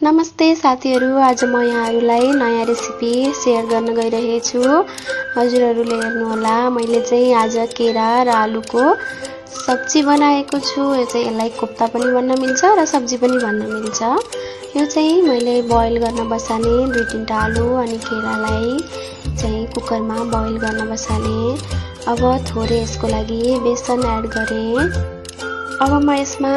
नमस्ते साथीहरू, आज म यहाँहरूलाई नयाँ रेसिपी सेयर गर्न गइरहेछु। हजुरहरूले हेर्नुहोला, मैले चाहिँ आज केरा र आलुको सब्जी बनाएको छु। यसलाई कोफ्ता पनि भन्न मिल्छ र सब्जी पनि भन्न मिल्छ। यो चाहिँ मैले बोइल गर्न बसाले 2-3 आलु अनि केरालाई चाहिँ कुकरमा बोइल गर्न बसाले। अब थोरै यसको लागि बेसन एड गरे। अब म यसमा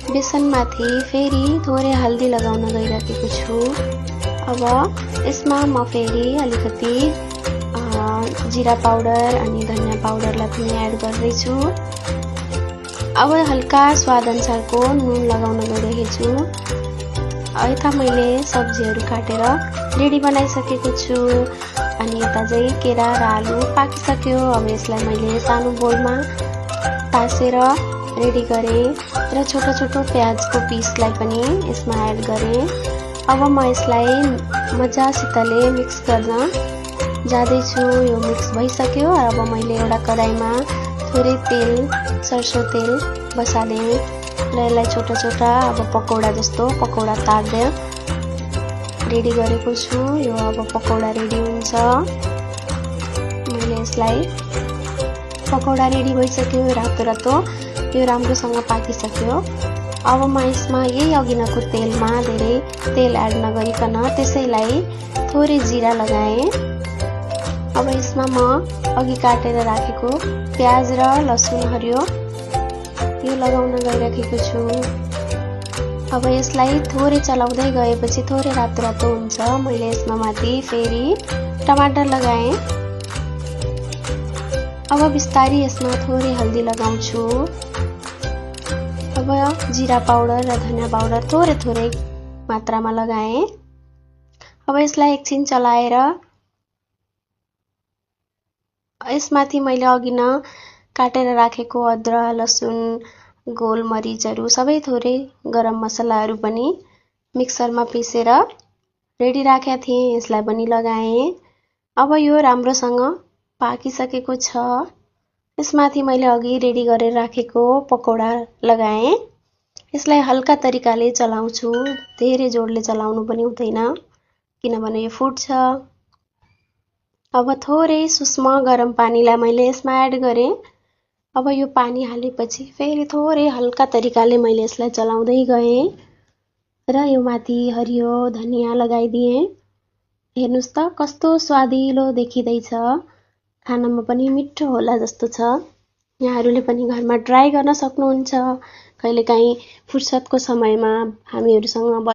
बेसनमाथि फेरि थोरै हल्दी लगाउन गइरहेको छु। अब यसमा म फेरि अलिकति जिरा पाउडर अनि धनिया पाउडरलाई पनि एड गर्दैछु। अब हल्का स्वाद अनुसारको नुन लगाउन गइरहेछु। यता मैले सब्जीहरू काटेर रेडी बनाइसकेको छु अनि यता चाहिँ केरा र आलु पाकिसक्यो। अब यसलाई मैले सानो बोलमा तासेर रेडी गरे र छोटो छोटो प्याजको पिसलाई पनि यसमा एड गरे। अब म यसलाई मजासितले मिक्स गर्न जाँदैछु। यो मिक्स भइसक्यो। अब मैले एउटा कराईमा थोरै तेल, सरसो तेल बसाले र यसलाई छोटा छोटा अब पकौडा जस्तो पकौडा तार्दै रेडी गरेको छु। यो अब पकौडा रेडी हुन्छ। मैले यसलाई पकौडा रेडी भइसक्यो। रातो रातो यो राम्रोसँग पाकिसक्यो। अब म यसमा यही अघिनको तेलमा धेरै तेल एड नगरिकन त्यसैलाई थोरै जिरा लगाएँ। अब यसमा म अघि काटेर राखेको प्याज र लसुन हरियो यो लगाउन गइरहेको छु। अब यसलाई थोरै चलाउँदै गएपछि थोरै रातो रातो हुन्छ। मैले यसमा माथि फेरि टमाटर लगाएँ। अब बिस्तारै यसमा थोरै हल्दी लगाउँछु। अब जिरा पाउडर र धनिया पाउडर थोरै थोरै मात्रामा लगाएँ। अब यसलाई एकछिन चलाएर यसमाथि मैले अघि न काटेर राखेको अदरक, लसुन, गोलमरिचहरू सबै थोरै गरम मसलाहरू पनि मिक्सरमा पिसेर रेडी राखेका थिएँ, यसलाई पनि लगाएँ। अब यो राम्रोसँग पाकिसकेको छ। यसमाथि मैले अघि रेडी गरेर राखेको पकौडा लगाएँ। यसलाई हल्का तरिकाले चलाउँछु। धेरै जोडले चलाउनु पनि हुँदैन किनभने यो फुट्छ। अब थोरै सुस्म गरम पानीलाई मैले यसमा एड गरेँ। अब यो पानी हालेपछि फेरि थोरै हल्का तरिकाले मैले यसलाई चलाउँदै गएँ र यो माथि हरियो धनिया लगाइदिएँ। हेर्नुस् त कस्तो स्वादिलो देखिँदैछ। खानमा पनि मिठो होला जस्तो छ। यहाँहरूले पनि घरमा ट्राई गर्न सक्नुहुन्छ। कहिलेकाहीँ फुर्सदको समयमा हामीहरूसँग